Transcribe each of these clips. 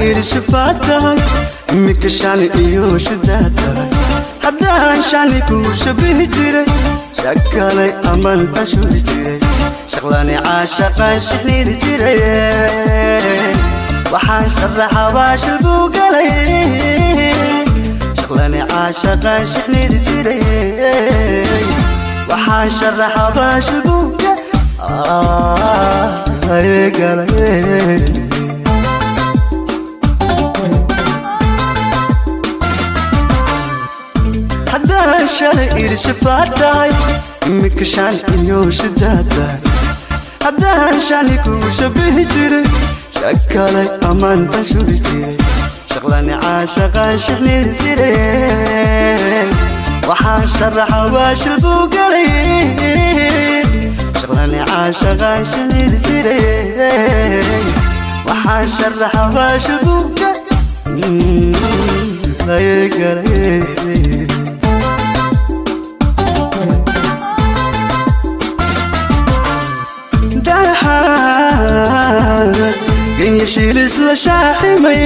Idhi shafaad tahay, iminka shani iyo shidaad tahay. Haddaan shani kuu shabihi jiray, shakalay amanta shubi jiray, shaqlani caashaqaan shixniri jiray. Waxaan sharaxa baashil buu galay, shaqlani caashaqaan shixniri jiray. Waxaan sharaxa baashil buu galay. Haddaan shalay idhi shafaad tahay, iminka shan iyo shidaad tahay. Haddaan shani kuu shabihi jiray, shakalay ammaanta shubi jiray, shaqlani caashaqaan shixniri jiray. Waxaan sharaxa baashil buu galay, shaqlani caashaqaan shixniri jiray. Waxaan sharaxa baashil buu galay. Genya shiilis la shaaximay,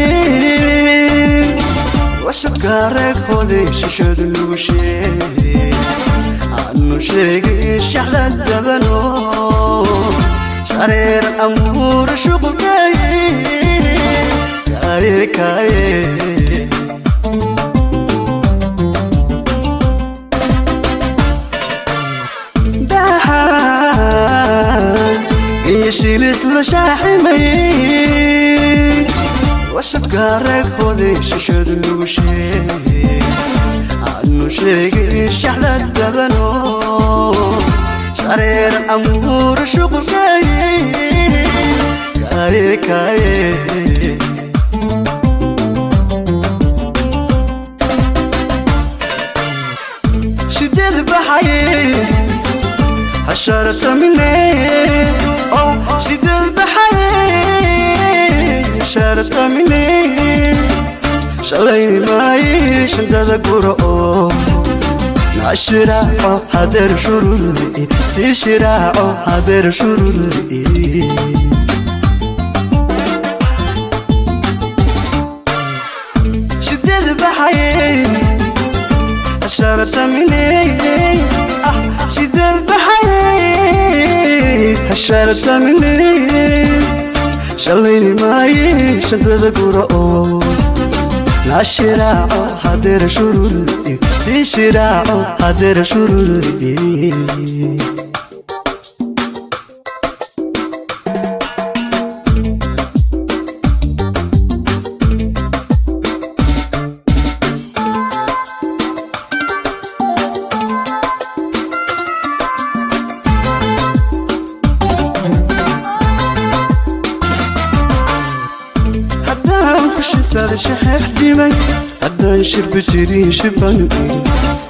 washabkaareeg hoday shishadu lagu sheegay, aanu sheegay shaxda dabano shareer amuur shuqulkay kaye kaye. Shiilis la shaaximay, washabkaareeg hoday shishadu lagu sheegay, aanu sheegay shaxda dabano shareer amuur shuqulkay kaye kaye. Shidad baxaye hasharata mine, shidad baxaye hasharata mine. Shalayni maaye shantada guro oo naashiraaco hadeer shuruli sii shiraaco hadeer shuruli. Shidad baxaye hasharata mine, shidad baxaye hasharata mine. Shalayni maaye shantada guro oo naashiraaco hadeer shuruli sii shiraaco hadeer shuruli. Haddaan ku shisada shaxeex dhimay, haddaan shirbi jirin shiban idhi,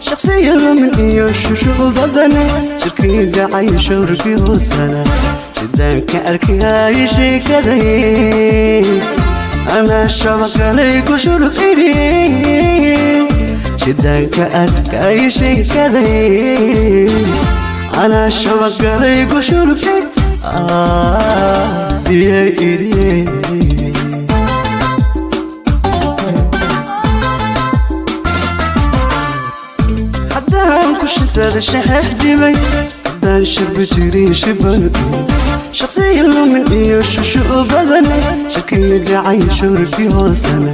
shaqsiya lumin iyo shushuc badane, shirkii dhacay shawrkii hoosana shidaanka arkay sheekaday, anaa shabaqalay ku shurub idhi. Shidaanka arkay sheekaday, anaa shabaqalay ku shurub idhi. Haddaan ku shisada shaxeex dhimay, haddaan shirbi jirin shiban shaqsiya lumin iyo shushu badane, shirkii dhacay shurkii hoosana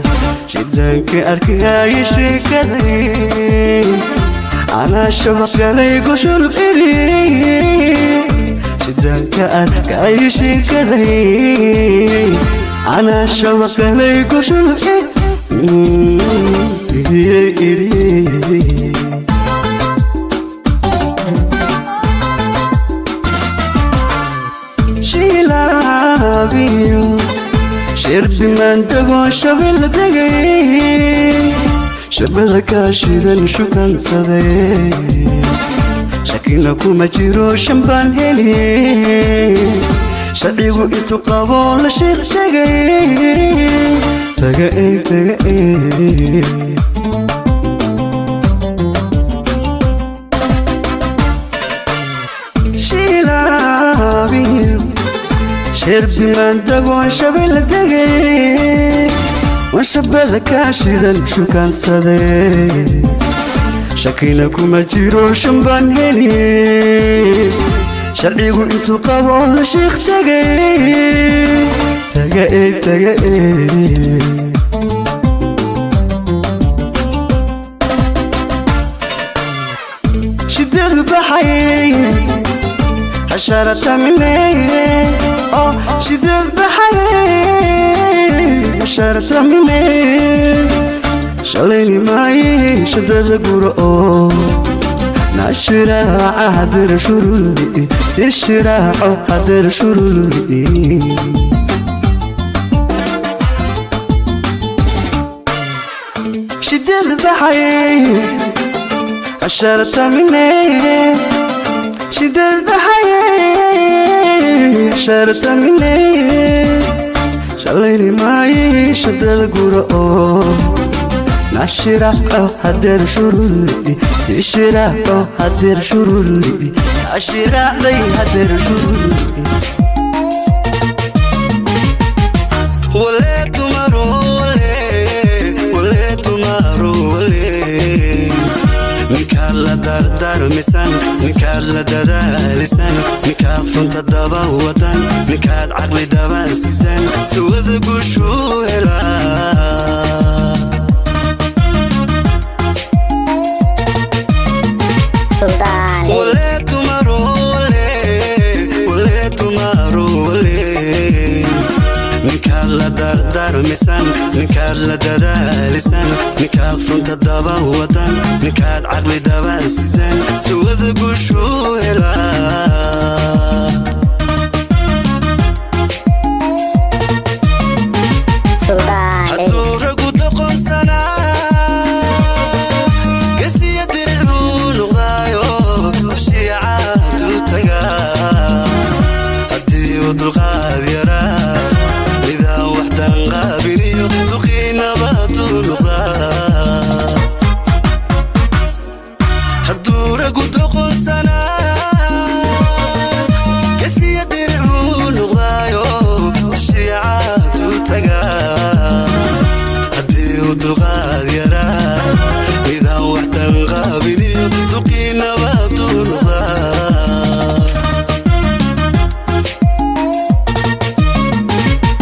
shidaanka arkay sheekaday, anaa shabaqalay ku shurub idhi. Shidaanka arkay sheekaday, anaa shabaqalay ku shurub idhi. Shiilaabiyo shirbi maandago shabil degay, shabada kaashidan shukansaday, shakina kuma jiro shanbaan heli, sharcigu intuu qabo la sheekh tegay taga taga. Shiilaabiyo shirbi maandago shabil degay, Washabada kaashidan shukaansadee, shakina kuma jiro shanbaan heli. Sharcigu intuu qabo la sheekh tagay taga taga. Shidadu baxay hasharata minay, oh shidad baxay hasharata minay. Shalayni maaye shadada guro oo naashiraaca hadir shuruli si shiraaco hadir shuruli. Shidad baxay hasharata minay, shidad baxay hasharata minay. Shalayni maaye shadada guro oo nashiraaco hadeer shuruli si shiraaco hadeer shuruli ashiraacday hadeer shuruli. Wale tumaro wale, wale tumaro wale. Ninkaad la dardaarmisan, ninkaad la dadaalisan, ninkaad runta daba wadan, ninkaad caqli dhaban sidan, duwada guushuu helaa. Suldaan. Wale tumaro wale, wale tumaro wale. Ninkaad la dardaarmisan, ninkaad la dadaalisan, ninkaad runta daba wadan, ninkaad caqli dhaban sidan, duwada guushuu helaa. Suldaan. Hadduu ragu doqonsanaa gesiya diric buu noqdaayo dushiya caaduu tagaa. Haddii uu dulqaad yaraa midaan waxdan qaabiliyo duqiinabaduu noqdaa. Hadduu ragu doqonsanaa gesiya diric buu noqdaayo dushiya caaduu tagaa. Haddii uu dulqaad yaraa midaan waxdan qaabiliyo duqiinabaduu noqdaa.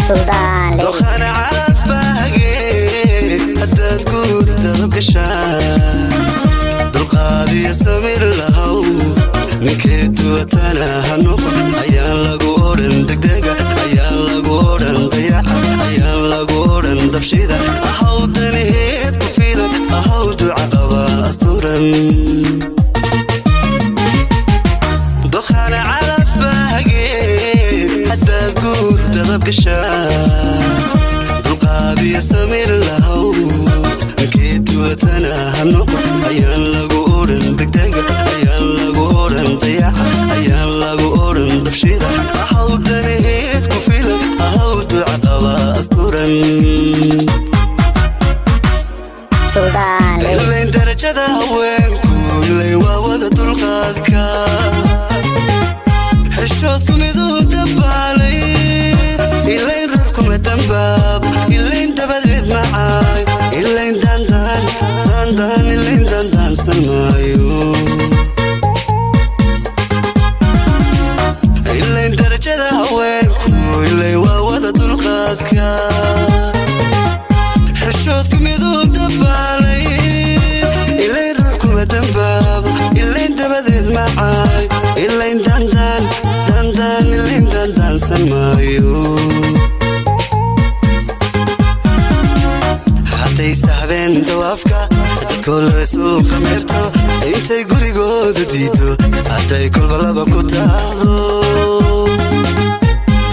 Suldaan. Dokhana calaf baage haddaad guur dadab gashaan, dulqaadiyo samir lahow. Ninkee duwatana ha noqon, ayaan lagu odhan degdega, ayaan lagu odhan dayaca, ayaan lagu odhan dabshida. Ahaw danaheed ku filan, ahaw duca qaba asturan. Dokhana calaf baage haddaad guur dadab gashaan, dulqaadiyo samir lahow. Ninkee duwatana ha noqon, ayaan lagu odhan degdega, ayaan lagu odhan dayaca, ayaan lagu odhan dabshida. Ahaw danaheed ku filan, ahaw duca qaba asturan. Suldaan. Ilayn darajada haweenku ilayn waa wada dulqaadka, xishoodku miduu dabaalay. Ilayn ruux kuma dambaab, ilayn dabadeed macaay, ilayn dandaan dandaan, ilayn dandaansan maayo. Ilayn darajada haweenku ilayn waa wada dulqaadka, xishoodku miduu dabaalay. Ilayn ruux kuma dambaabo, ilayn dabadeed macaay, ilayn dandaan dandaan, ilayn dandaansan maayo. Hadday sahbeen dawaafka dadkoolada suuqa meerto, intay gurigooda diido, hadday kolba laba ku taahdo,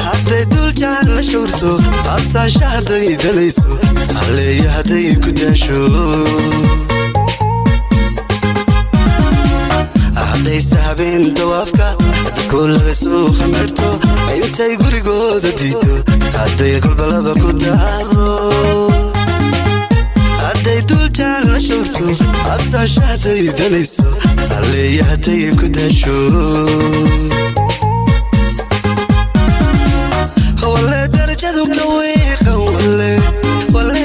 hadday duuljaan la showrto, absaansha hadday danayso, halleeyo hadday ku daasho. Hadday sahbeen dawaafka dadkoolada suuqa meerto, intay gurigooda diido, hadday kolba laba ku taahdo, hadday duuljaan la showrto, absaansha hadday danayso, halleeyo hadday ku daasho. Wale darajadu ka wiiqan, wale wale.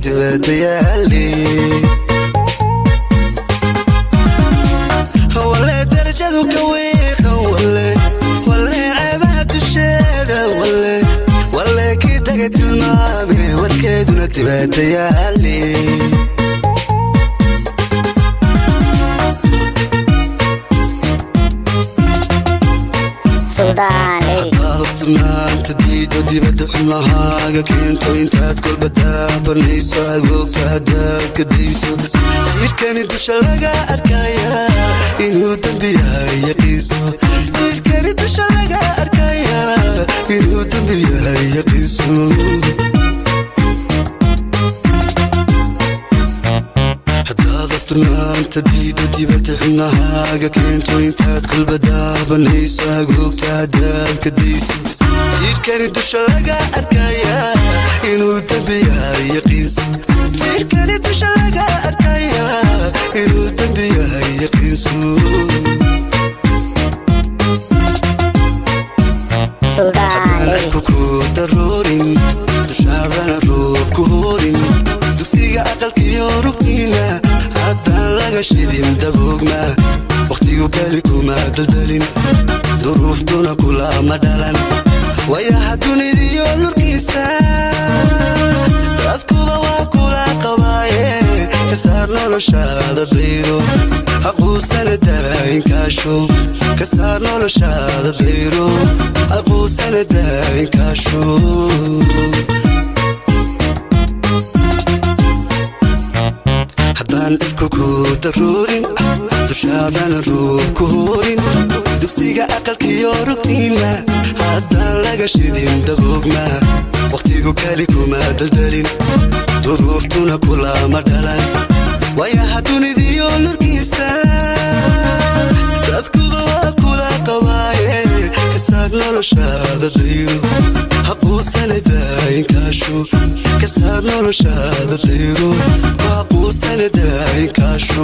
Dibadda yaali, wale darajadu ka wiiqan, wale wale ceebaha dusheeda, wale wale kii taga tilmaame, warkeeduna dibadda yaali. Suldaan Lyrics. Maanta diido, dibadda xubnahaaga keento, intaad kolba daabanayso, agoogta hadaad ka dayso, jidhkani dusha laga arkaya inuu dembi yahay yaqiinso. Jidhkani dusha laga arkaya inuu dembi yahay yaqiinso. Haddaad asturnaanta diido, dibadda xubnahaaga keento, intaad kolba daabanayso, agoogta hadaad ka dayso, jidhkani dusha laga arkaya inuu dembi yahay yaqiinso. Jidhkani dusha laga arkaya inuu dembi yahay yaqiinso. Suldaan Haddaan Lyrics. cirku ku daruurin, dushaadana roob ku horin, dugsiga aqalkiyo rugtiina haddaan laga shidin daboogma, wakhtigu keli kuma daldalin, duruuftuna kulama dhalan, wayaha dunidiyo lurkiisa dadkuba waa kula qabaaye, kasaar noloshaada dayro, haquusana daayinkaasho. Kasaar noloshaada dayro, haquusana daayinkaasho. Haddaan dhirku ku daruurin, dushaadana roob ku horin, dugsiga aqalkiyo rugtiina haddaan laga shidin daboogma, wakhtigu keli kuma daldalin, duruuftuna kulama dhalan, wayaha dunidiyo lurkiisa dadkuba waa kula qabaaye, kasaar noloshaada dayro, haquusana daayinkaasho. Kasaar noloshaada dayro, haquusana daayinkaasho.